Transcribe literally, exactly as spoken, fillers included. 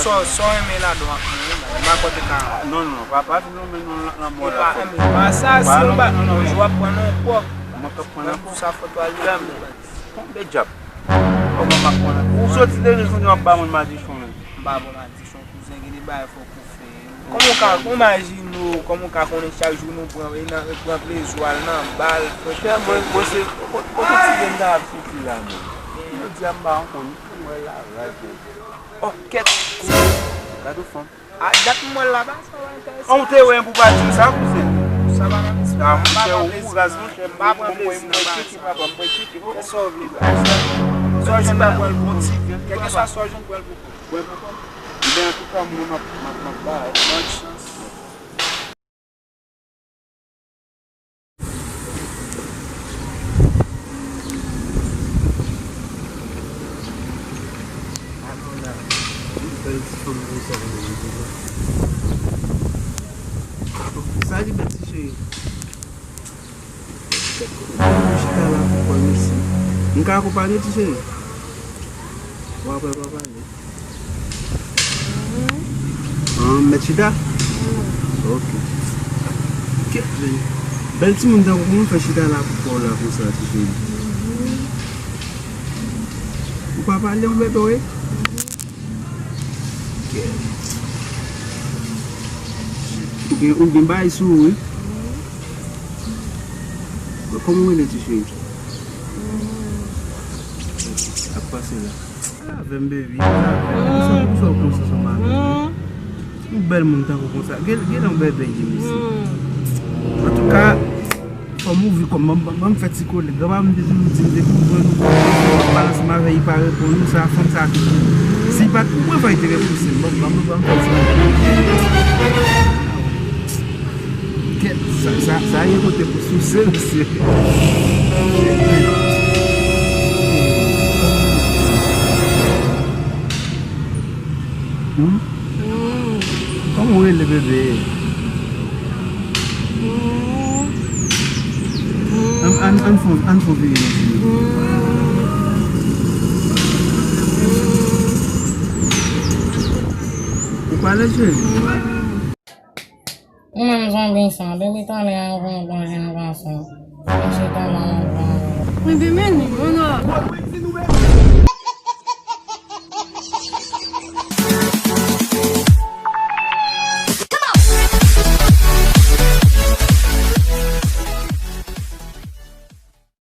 Sa w, sa w renmen ladan w ap mwen, m pa kwè te ka. Non, non, pa, pa vin renmen non, lanmò la. E pa, e pa sa, si w pa, non, non, non, w ap pran non pwòp. Mwen k ap pran nan pou sa foto a li. Konbyen dyab? Kòman m ap pran nan? Ou soti depi jounen w ap ba moun madichon menm. M pa bon madichon, kouzen, gen de bagay fòk ou fè. Kòman w ka, kòman imajine w, kòman w ka konnen chak jou nou pran, e nan, pran plezi w al nan bal, fè. Frè mwen, mwen se, kote ti grenn ta ap soti la menm? Jodi a m pa ankò ni konn wè la, raj menm. Ò, kèt! Gade yon fanm. A, dat m wè l la, pa sa w enterese. An, ou te wè m pou pa di m sa, kouzen? Sa pa nan lespri m. A, monchè, ou raz, monchè. M pa pran plezi nan bagay sa. Mwen tcheke, papa, mwen tcheke. Kèlkeswa w vle, baz. Sa w jwenn, pran l pou ti. Kèlkeswa sa w jwenn, pran l pou kont. Mwen, antouka, mwen, m ap, m ap, m ap ba. Bòn chans. Sa li bèl ti cheri. Mwen chita la pou kò m isi. M ka akonpanye w, ti cheri? W ap wè papa li. Ah, mèt chita? Ok. Kèt, men. Bèl timoun tankou mwen fè chita la pou kò w la konsa, ti cheri. Ou pa pale, yon bebe, wi? Kèt. Ou gen, ou gen bagay sou ou, wi. Kòman w rele, ti cheri? Ap pase la. Pale avè m, baby. Pale avè m. Poukisa, poukisa w konsa ansanm avè m? Yon bèl moun tankou konsa. Gen, gen yon bèbè ki mesi. Antouka, fò m ouvri kò m. Ban m, ban m fè ti kole. Granpa m te toujou di m depi pou mwen, nou pale ansanm avè l, li pa reponn nou, sa fanm sa te pou. Si l pa t pou mwen, fò l te repouse m. Ban m, ban m, ban m fè ti kole. Kèt, sa, sa, sa gen kote pou souse, mesye. Hmm? Kòman w rele, bebe? Ann, ann, ann fon, ann fon vire nan figi. Ou pale, cheri? Ou menm zonbi sa, depi talè a ou vin yon bon jenn gason. Ou chita la, ou vin. Mwen vin vini, mwen nan.